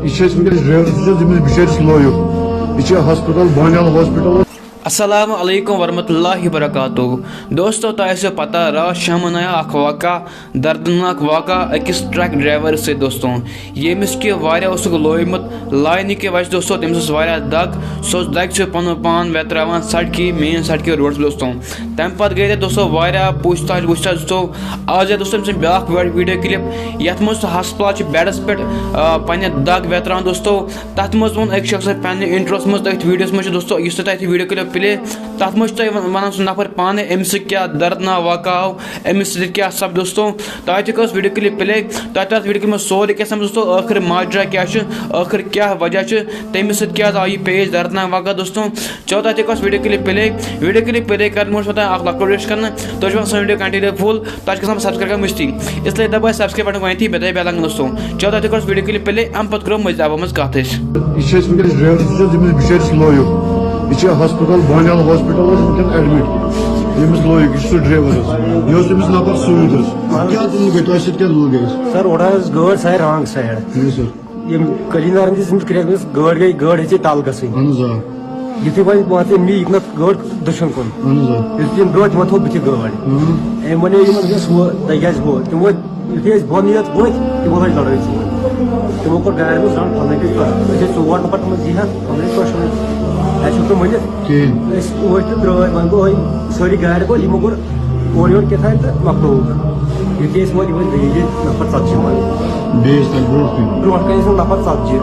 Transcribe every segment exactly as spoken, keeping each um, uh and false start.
یہِ چھِ اَسہِ وٕنکیٚس ڈرایور، سُہ چھُ أمِس بِچٲرِس لویُک۔ یہِ چھِ ہسپتال، بانیال ہسپتال۔ السلام علیکم ورحمۃ اللہ وبرکاتہ۔ دوستو، تۄہہِ آسیو پتہ، راتھ شامن آیا اکھ واقعہ، دردناک واقعہ أکِس ٹرک ڈرایور سۭتۍ دوستو، ییٚمِس کہِ واریاہ اوسُکھ لویمُت۔ لاینہٕ کہِ وجہ دوستو، تٔمِس ٲس واریاہ دگ۔ سُہ اوس دگہِ سۭتۍ پنُن پان ویتراوان سڑکہِ، مین سڑکہِ روڈس پٮ۪ٹھ دوستو۔ تمہِ پتہٕ گٔے تتہِ دوستو واریاہ پوچھ تاچھ وُچھ تاچھ دوستو۔ آز آے دوستو أمۍ سٕنٛدۍ بیاکھ ویڈیو کلپ، یتھ منٛز سُہ ہسپتال چھُ بیڈس پٮ۪ٹھ، آ، پننہِ دگ ویتراوان دوستو۔ تتھ منٛز ووٚن أکۍ شخصن پننہِ انٹروس منٛز، تٔتھۍ ویڈیوس منٛز چھُ دوستو، یُس تہِ تۄہہِ ویڈیو کلپ پلے، تتھ منٛز چھُ تۄہہِ ون-، ونان سُہ نفر پانے أمِس سۭتۍ کیٛاہ دردناک واقعہ آو، أمِس سۭتۍ کیٛاہ سپد دوستو۔ تۄہہِ تہِ کٔر ٲس ویڈیو کلپ پلے، تۄہہِ تہِ ٲس ویڈیو کلپ منٛز سورُے کینٛہہ سمجھ دوستو، ٲخر ماجرا کیٛاہ چھُ، ٲخر کیٛاہ وجہ چھُ، تٔمِس سۭتۍ کیٛاہ آو یہِ پیش دردناک واقعہ دوستو۔ چلو تۄہہِ تہِ کٔر ٲس video clip play, video clip play کرنہٕ برونٛٹھ چھُ تۄہہِ اکھ لۄکُٹ رِکویسٹ کرنہٕ، تُہۍ چھِو آسان ویڈیو کنٹینیو فُل، تۄہہِ چھِ گژھان سبسکرایب کرٕنۍ مٔشتٕے، اس لیے دبٲیِو سبسکرایب بٹن گۄڈٕنیتھٕے، بیٚیہِ دبٲیِو بیل آیکن دوستو۔ چلو تۄہہِ تہِ کٔر ٲس ویڈیو کلپ پلے، امہِ پتہٕ کرو مٔزیٖد اپا منٛز کتھ أسۍ۔ یہِ چھِ اَسہِ وٕنکیٚس ڈرایور، سُہ چھُ أمِس بِچٲرِس لویُک۔ یہِ چھِ ہسپتال، بانیال ہسپتال حظ وٕنکیٚن ایڈمٹ۔ ییٚمِس لویُک، یہِ چھُ سُہ ڈرایور حظ۔ یہِ اوس أمِس نفر سۭتۍ حظ۔ کیٛاہ دٔلیٖل گٔے؟ تۄہہِ سۭتۍ کیٛاہ دٔلیٖل گٔے؟ سر، اورٕ حظ گٲڑۍ سارے رانگ سایڈ۔ یہِ سر۔ یِم کٔلیٖن نارن تہِ زِندٕ کریکھ أمِس گٲڑۍ گٔے، گٲڑۍ ہیٚژے تَل گژھٕنۍ۔ اہن حظ، آ۔ یُتھُے وۄنۍ مان ژٕ أمۍ ییٚتہِ نَس گٲڑۍ دٔچھُن کُن۔ اہن حظ، آ۔ یُتھُے تِم برٛونٛٹھ تِمن تھوٚو بٕتھِ گٲڑۍ۔ اہن۔ أمۍ وَنے یِمن یُس ہُہ تۄہہِ کیٛازِ ہُہ؟ تِم وٲتۍ، یُتھُے أسۍ بۄن یٲژ وٲتۍ، تِمو لٲج لڑٲے ژوٗنٛٹھۍ۔ تِمو کوٚر گاڑِ منٛز رَن، پھلٲنۍ کِس پٮ۪ٹھ۔ أسۍ ٲسۍ ژور نفر تِمن زِہٮ۪تھ، پھلٲنۍ کِس پٮ۪ٹھ۔ اَسہِ ہیوٚک نہٕ ؤنِتھ۔ کِہیٖنۍ۔ أسۍ ؤتھۍ تہٕ درٛٲے، وۄنۍ گوٚو أمۍ سٲری گاڑِ گوٚو، یِمو کوٚر اورٕ یورٕ کیٛاہ تام تہٕ مۄکلووُکھ۔ یُتھُے أسۍ وۄنۍ یِمَن گٔیہِ ییٚتہِ نفر ژتجی منٛز۔ بیٚیہِ ٲسۍ تَمہِ برونٛٹھ کُن۔ برونٛٹھ کَنہِ ٲسۍ نفر ژتجی۔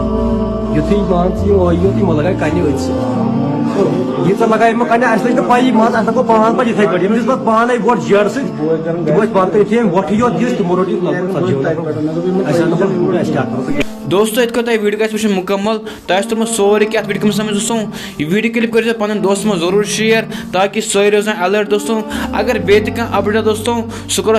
یُتھُے مان ژٕ یِم ٲے یوت، یِمو لگایہِ کَنہِ أتھۍ سۭتۍ۔ ییٖژاہ لگایہِ یِمو کَنہِ، اَسہِ لٔج نہٕ پَیی، مان ژٕ، اَسہِ لگوو پان پَتہٕ یِتھَے پٲٹھۍ۔ یِم دِژ پَتہٕ پانَے گۄڈٕ جیرٕ سۭتۍ، یِم ٲسۍ پانہٕ تہٕ یُتھُے أمۍ وۄٹھٕ یوت دِژ، تِمو روٚٹ یہِ لگ بگ ژتجی نفر۔ اَسہِ آو نہٕ پَتہٕ، اَسہِ کیٛاہ کَرو تہٕ کیٛاہ۔ دوستو، یِتھ کٔنۍ تۄہہِ ویڈیو گژھِ وٕچھُن مُکمل، تۄہہِ آسہِ توٚرمُت سورُے کینٛہہ اَتھ ویڈیو کلپس منٛز سمجھ دوستو۔ یہِ ویڈیو کلپ کٔرۍزیو پنٕنٮ۪ن دوستن منٛز ضروٗر شیئر، تاکہِ سٲری روزن الرٹ دوستو۔ اگر بیٚیہِ تہِ کانٛہہ اپڈیٹ دوستو، سُہ کرو